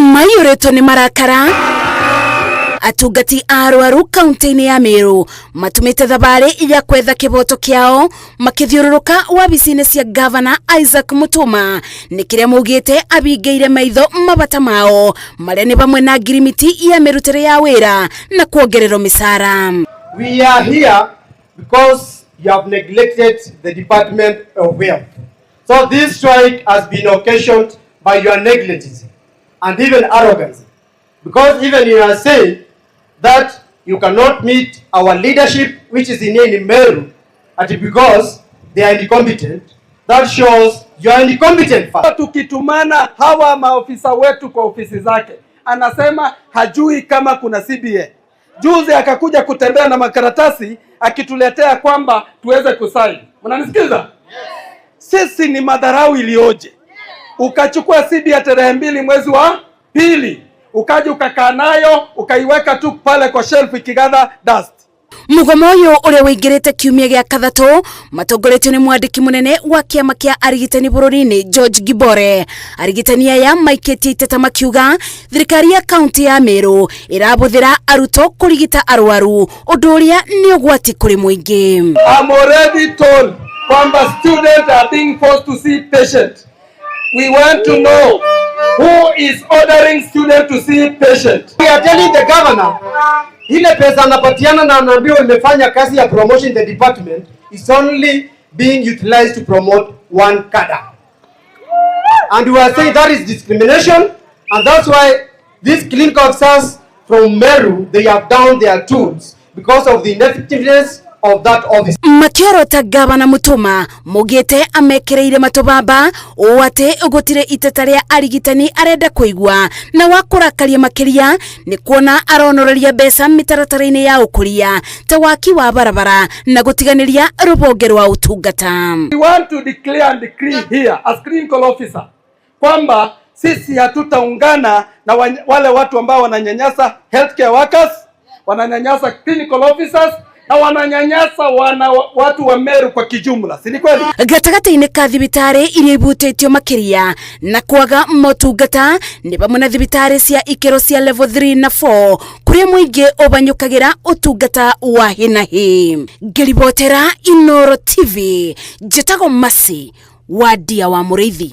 Maiyũrĩtwo nĩ marakara, atungati a arwaru kaunti-inĩ ya Meru matumĩte thabarĩ ya kwetha kĩboto kĩao makĩthiũrũrũka wabici-inĩ cia gavana Isaac Mutuma nĩ kĩrĩa maugĩte abingĩire maitho mabata mao marĩa nĩ vamwe na ngirimiti ya mĩrutĩre ya wĩra na kuongererwo mĩcara. We are here because you have neglected the Department of Health. So this strike has been occasioned by your negligence and even arrogance. Because even you are saying that you cannot meet our leadership, which is in Meru, and because they are incompetent, that shows you are incompetent first. Tukitumana hawa maofisa wetu kwa ofisi zake, anasema hajui kama kuna CBA. Juzi akakuja kutembea na makaratasi akituletea kwamba tuweze kusaini. Mnanisikiza? Yes. Sisi ni madharau iliyoje! Ukachukua CBA tarehe 2 mwezi wa pili, ukaja ukakaa nayo ukaiweka tu pale kwa shelf ikigather dust. Mugomo ũyũ ũrĩa ũingĩrĩte kiumia gĩa kathatũ matongoretio nĩ mwandĩki mũnene wa kĩama kĩa arigitani bũrũri-inĩ George Gibore. Arigitani aya maikĩtie iteta makiuga thirikari ya kaunti ya Meru ĩrabũthĩra arutwo kũrigita arwaru, ũndũ ũrĩa nĩ ũgwati kũrĩ mũingĩ. I'm already told kwamba students are being forced to see patient. We want to know who is ordering student to see patient. We are telling the governor ile pesa anapatiana na anaambiwa imefanya kazi ya promotion the department is only being utilized to promote one cadre. And we are saying that is discrimination, and that's why these clinical officers from Meru, they have down their tools because of the ineffectiveness of that office. Makiorota gavana Mutuma mugite amekereire matubamba ũũ atĩ gũtirĩ iteta rĩa arigitani arenda kũigua, na wa kũrakaria makĩria nĩ kuona aronoreria mbeca mĩtaratara-inĩ ya ũkũria ta waki wa barabara na gũtiganĩria rũhonge rwa ũtungata. We want to declare and decree here as clinical officer kwamba sisi hatutaungana na wale watu ambao wananyanyasa healthcare workers, wananyanyasa clinical officers na wananyanyasa watu wa Meru kwa kijumla, si ni kweli? Gatagatĩ-inĩ ka thibitarĩ iria ibutĩtio makĩria na kwaga motungata nĩ vamwe na thibitarĩ cia ikĩro cia level 3 na 4 kũrĩa mũingĩ ũbanyũkagĩra ũtungata wa hi na hi. Ngĩribotera Inoro TV, njĩtagwo Masi wa Ndia wa Mũrĩithi.